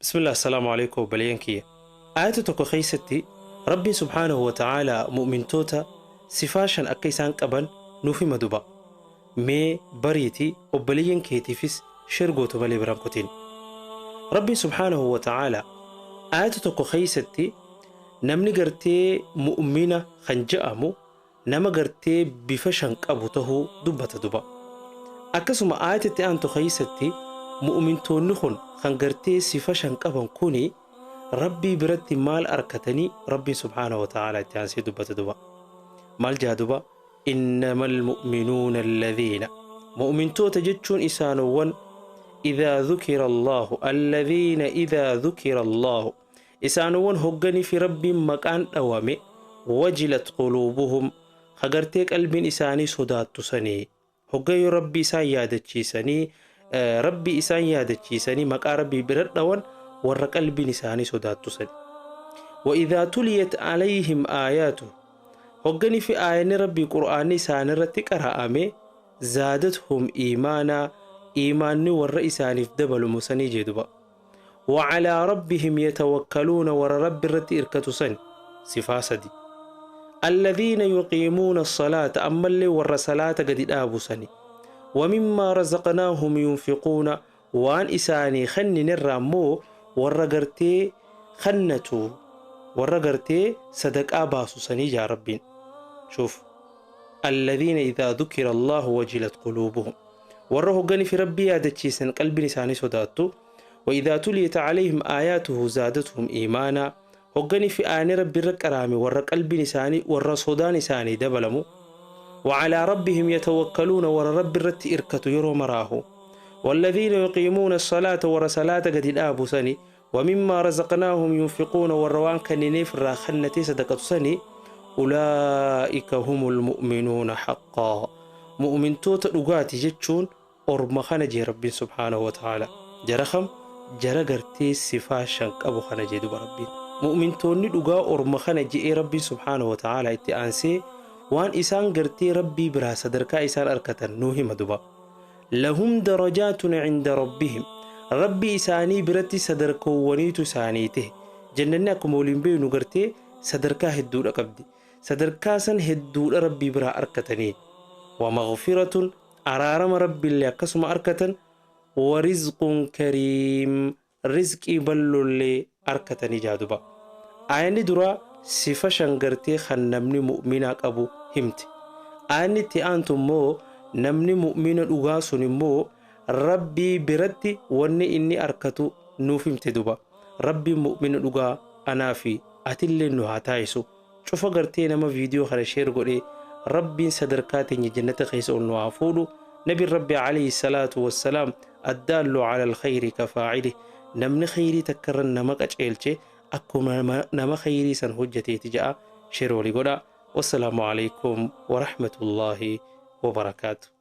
Bismillah, assalaamu alaikum obboleeyyan kiyya. Aayata tokko keessatti Rabbiin subhaanahu wa ta'aalaa mu'mintoota sifaa shan akka isaan qaban nuuf hima duba. Mee bariiti obboleeyyan keetiifis share gootu malee biran kutin. Rabbiin subhaanahu wa ta'aalaa aayata tokko keessatti namni gartee mu'mina kan je'amu nama gartee bifa shan qabu tahuu dubbata duba. Akkasuma aayata itti aantu keeysatti mu'mintoonni kun kan gartee sifa shan qaban kuni Rabbii biratti maal arkatanii Rabbiin subhaanahu wa ta'aalaa itti aansee dubbata duba. Maal ja'a duba? Innamal mu'minuuna alladhiina Mu'mintoota jechuun isaanowwan idhaa dhukira Allaahu alladhiina idhaa dhukira Allaahu Isaanowwan hogganifi Rabbiin maqaan dhawame, wajilat quluubuhum, ka gartee qalbiin isaanii sodaattu sani. Hogga yoo Rabbi isaan yaadachiisanii, Rabbi isaan yaadachiisanii maqaa Rabbii bira dhawan warra qalbiin isaanii sodaattu sani. Wa idhaa tuliyat alayhim aayaatuhu, hogganifi aayanni Rabbii Qur'aanni isaanirratti qara'ame, zaadathum iimaanaa, iimaanni warra isaaniif dabalumu sanii jee duba. Wacalaa rabbihim yatawakkaluuna warra Rabbi irratti irkatu sani sifaa sadi. Alladhiina yuqiimuuna assalaata ammallee warra salaata gadi dhaabu sani. Wamimmaa razaqnaahum yunfiquuna waan isaanii kenninerraa immoo warra gartee kennatu warra gartee sadaqaa baasu sanii jaa Rabbiin. Shuuf. Alladhiina idhaa dhukira Allaahu wajilat quluubuhum. Warra hoggani fi Rabbii yaadachiisan qalbiin isaanii sodaattu. Wa idhaa tuliyat alayhim aayaatuhu zaadathum iimaanaa. Hoggani fi aayanni Rabbi irra qaraame warra qalbiin isaanii warra sodaan isaanii dabalamu. Wa alaa rabbihim yatawakkaluuna warra Rabbi irratti irkatu yeroo maraahu. Walladhiina yuqiimuuna salaata warra salaata gadi dhaabu sani. Wa mimmaa razaqnaahum yunfiquuna warra waan kennineef irraa kennatee sadaqatu sani. Ulaa'ika humul mu'minuuna haqqaa. Mu'mintoota dhugaati jechuun orma kana jee Rabbiin subhaanahu wa ta'aala. Jara kam? Jara gartee sifaa shan qabu kana jee duba Rabbiin. Mu'mintoonni dhugaa orma kana je'ee Rabbiin subhaanahu wa ta'aala itti aansee waan isaan gartee Rabbii biraa sadarkaa isaan arkatan nuu hima duba. Lahum darajaatun cinda Rabbihim. Rabbii isaanii biratti sadarkoowwaniitu isaanii tahe. Jannanni akkuma waliin beeknu gartee sadarkaa hedduudha qabdi. Sadarkaa san hedduudha Rabbii biraa arkatanii. Wa maghfiratun araarama Rabbiillee akkasuma arkatan. Wa rizqun kariim rizqii bal'oollee arkatanii jaa duba. Aayanni duraa sifa shan gartee kan namni mu'minaa qabu himte. Aayanni itti aantu immoo namni mu'mina dhugaa sun immoo Rabbii biratti wanni inni arkatu nuuf himte duba. Rabbiin mu'mina dhugaa anaa fi atilleen nu haa taasisu. Cufa gartee nama video kana share godhe Rabbiin sadarkaa teenya jannata keessa ol nu haa fuudhu. Nabiin Rabbi alayhi salaatu wassalaam addaallu ala alkhayri kafaa'ilih namni khayrii takka irra nama qaceelche akkuma nama khayrii san hojjateeti ja'a share walii godhaa. Wassalaamu alaykum warahmatullaahi wabarakaatu.